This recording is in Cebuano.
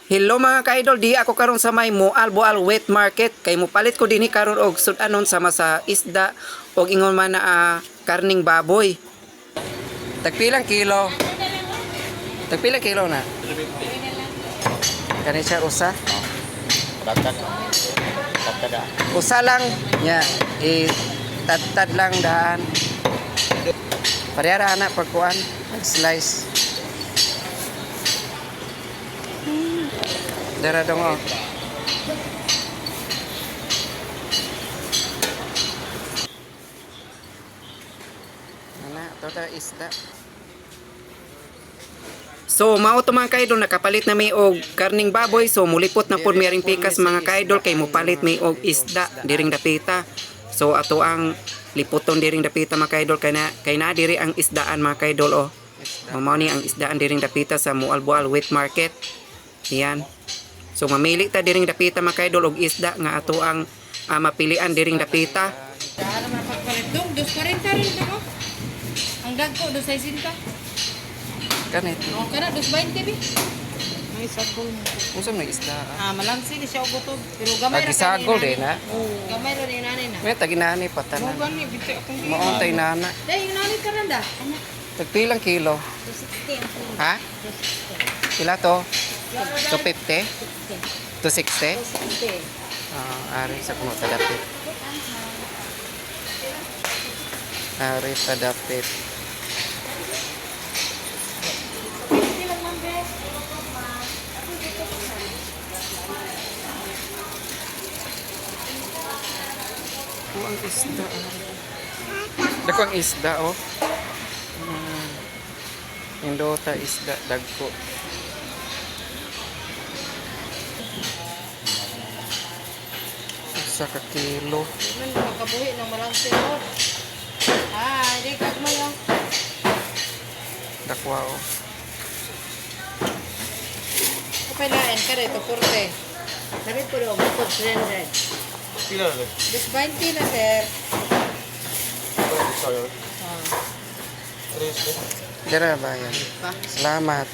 Hello mga ka-idol, di ako karon sa may Moalboal Wet Market kay mopalit ko dinhi karon og sud-anon sama sa isda og ingon man na karning baboy. Tagpilang kilo? Tagpilang kilo na? Kani siya usa? Usa lang nya i tad lang daan. Parehara ana pagkuan, slice. Dara dong oh. Ana, tota isda. So mao to mga kaidol, nakapalit na may og karning baboy, so mulipot na pud mi aring pikas mga kaidol kay mupalit may og isda diring dapita. So ato ang liputon diring dapita mga kaidol kay na diri ang isdaan mga kaidol oh. Mao ni ang isdaan diring dapita sa Moalboal Wet Market. Yan. So mamili ta diring dapita mga kaidol og isda nga ato ang mapilian diring dapita. Ano man pagpalit dong, 2.40 rin ko. Ang dagko, 2.60. Kanit. O kana, 2.20 bi. Ay, sagol. Unsa man isda? Ah, malangsi ni siya og gutob. Pero gamay ra Agisagol din na. Gamay ra ni nanay na. May taginani patanan. Gani biti akong Maon tay nana. Dai, yung nanay ka rin da. Tagpilang kilo? 260 ang kilo. Ha? Pila to? 250? 260? 260. Ah, ari sa kuno tadapit. Ari tadapit. Oh, ang isda. Dako ang isda, oh. Indota isda, dagko. Usa ka kilo. Man makabuhi ng malangsi mo. Ah, di kagmay oh. Dakwa, oh. Kapailain ka rito, 40. Sabi ko daw, bukod 300. Pila na rin? 2.20 na, sir. Ah. Tres, eh. Dara ba yan? Pa. Salamat.